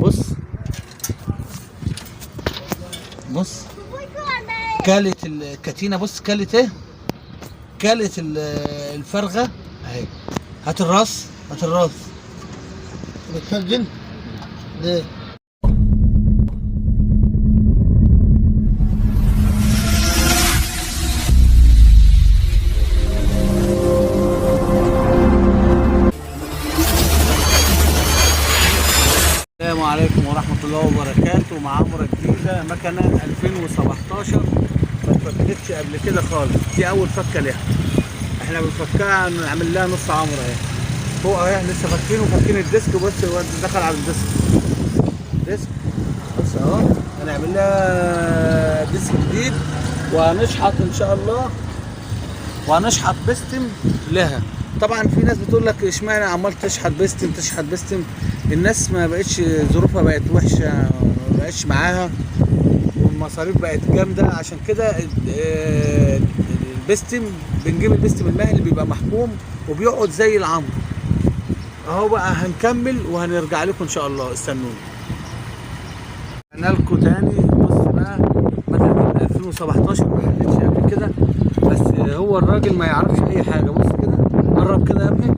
بص بص، كلت الكتينه. بص كلت ايه؟ كلت الفرغه اهي. هات الراس، هات الراس. بتسجل ليه؟ السلام عليكم ورحمة الله وبركاته. مع عمرة جديدة، مكنة 2017 ما اتفكتش قبل كده خالص، دي أول فكة ليها. احنا بنفكها نعمل لها نص عمرة اهي فوق اهي، لسه فاكين وفاكين ال disc. بص الواد دخل على ال disc، disc بص اهو، هنعمل لها disc جديد وهنشحط ان شاء الله، وهنشحط بستم لها. طبعا في ناس بتقول لك اشمعنى عمال تشحط بستم تشحط بستم؟ الناس ما بقتش، ظروفها بقت وحشة، ما بقتش معاها، والمصاريف بقت جامدة. عشان كده البستم بنجيب البستم المائي اللي بيبقى محكوم وبيقعد زي العمر اهو. بقى هنكمل وهنرجع لكم ان شاء الله، استنونا. انا لكم تاني. بص بقى مثلا 2017 ما حلتش قبل كده، بس هو الراجل ما يعرفش اي حاجة. بص كده، قرب كده يا ابني.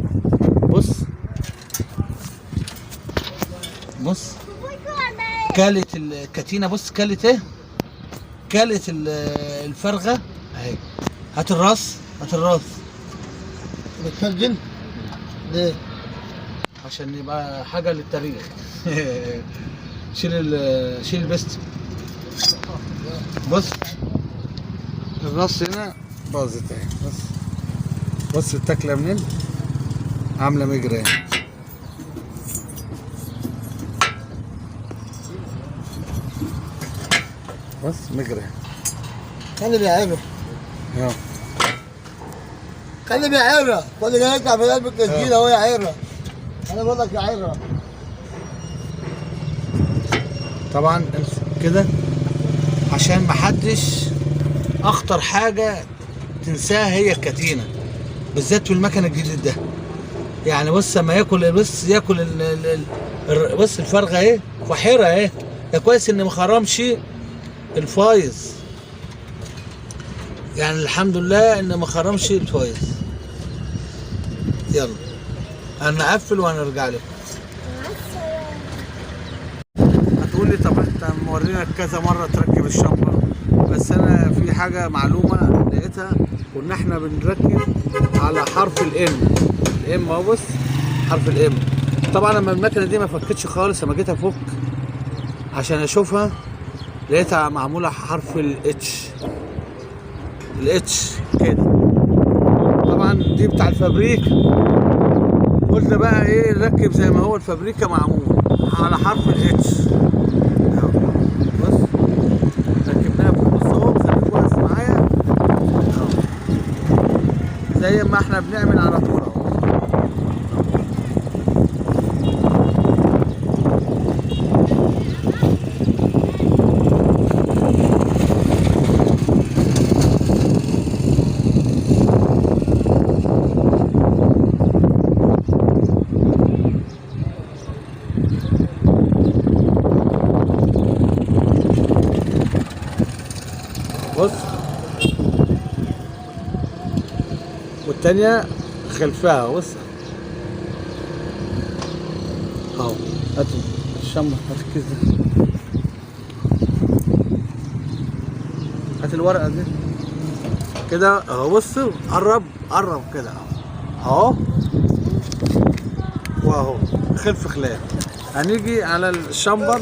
بص بص، كلت الكتينه. بص كلت ايه؟ كلت الفرغه اهي. هات الراس، هات الراس. بتسجل ليه؟ عشان يبقى حاجة للتاريخ. شيل شيل البست. بص الراس هنا باظت اهي. بص بص التاكله منين عامله مجرى اهي. بص مجرى. خلي بيعيبها، اهو. خلي بيعيبها، كل جاي يطلع في قلب التسجيل اهو يا عيرة. انا بقول لك يا عيرة. طبعا كده عشان محدش، اخطر حاجة تنساها هي الكتينه، بالذات في المكن الجديد ده. يعني بص لما ياكل، بص ياكل بص الفرغه اهي، فحيرة اهي. ده كويس ان ما خرمش الفايز، يعني الحمد لله ان ما خرمش الفايز. يلا هنقفل وهنرجع لكم. هتقول لي طب انت مورينا كذا مرة تركب الشمبر، بس انا في حاجة معلومة لقيتها، وان احنا بنركب على حرف ال M. ال M اهو، بص حرف ال M. طبعا لما المكنه دي ما فكتش خالص، لما جيت افك عشان اشوفها لقيتها معمولة حرف ال H، ال H كده. طبعا دي بتاع الفابريك. قلنا بقى ايه، نركب زي ما هو الفابريكا معمول على حرف ال H. بص ركبناها في النص اهو، خليكوا بس معايا اهو، زي ما احنا بنعمل على طول اهو. بص والتانية خلفها. بص اهو، هات الشمبر، هات الكيس ده، هات الورقة دي كده اهو. بص قرب، قرب كده اهو، واهو خلف خلاف. هنيجي على الشمبر.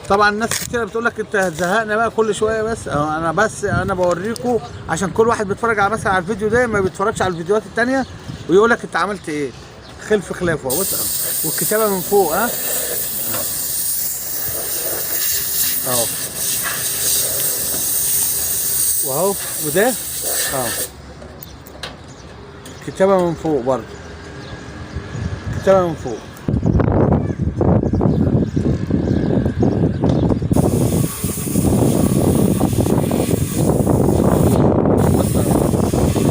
طبعا ناس كتير بتقول لك انت هتزهقنا بقى كل شوية، بس اهو انا بس انا بوريكم عشان كل واحد بيتفرج على مثلا على الفيديو ده ما بيتفرجش على الفيديوهات التانية ويقول لك انت عملت ايه. خلف خلافه اهو. بص اهو، والكتابة من فوق. ها اهو واهو، وده اهو كتابه من فوق برضه، كتابه من فوق.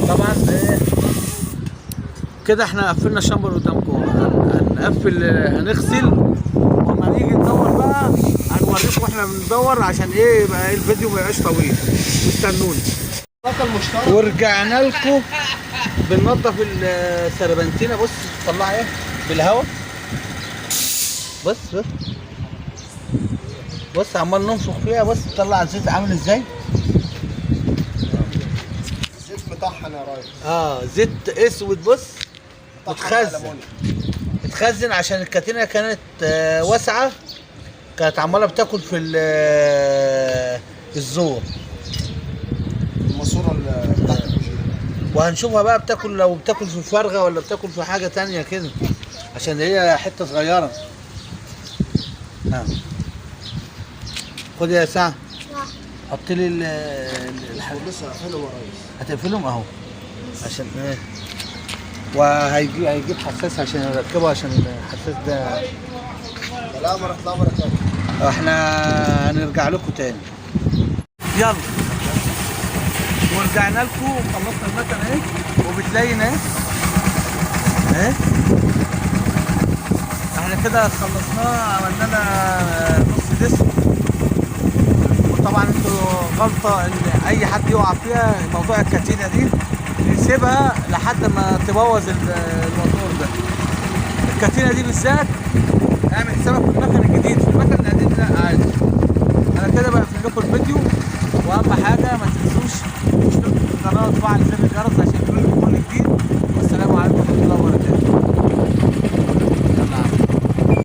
طبعا ايه كده احنا قفلنا الشامبر قدامكم. هنقفل، هنغسل هوريكم واحنا بندور عشان ايه يبقى الفيديو ما يبقاش طويل. استنوني. ورجعنا لكم بننضف السربنتينه. بص طلع ايه بالهواء. بص بص بص عمال ننفخ فيها. بص طلع الزيت عامل ازاي. زيت مطحن يا راجل. زيت اسود. بص متخزن، اتخزن عشان الكاتينه كانت واسعة، كانت عماله بتاكل في الزور، الماسورة بتاعت البوجيه. وهنشوفها بقى بتاكل، لو بتاكل في فرغه ولا بتاكل في حاجة تانية كده، عشان هي حتة صغيرة. ها خد يا سعد، حط لي الحاجة. لسه حلو يا ريس. هتقفلهم اهو عشان ايه؟ وهيجي هيجيب حساس عشان يركبه، عشان الحساس ده. لا مرة لا مرة. احنا هنرجع لكم تاني. يلا ورجعنا لكم وخلصنا المكنه اهي، وبتلين اهي اهي. احنا كده خلصناها، عملنا لها نص ديسك. وطبعا انتوا غلطه ان اي حد يقع فيها موضوع الكاتينه دي، يسيبها لحد ما تبوظ الموتور ده. الكاتينه دي بالذات اعمل حسابك في المكن الجديد، في المكن القديم لا عادي. انا كده بقفل لكم الفيديو، واهم حاجة ما تنسوش تشتركوا في القناة وتفعلوا زر الجرس عشان يجيلكم كل جديد.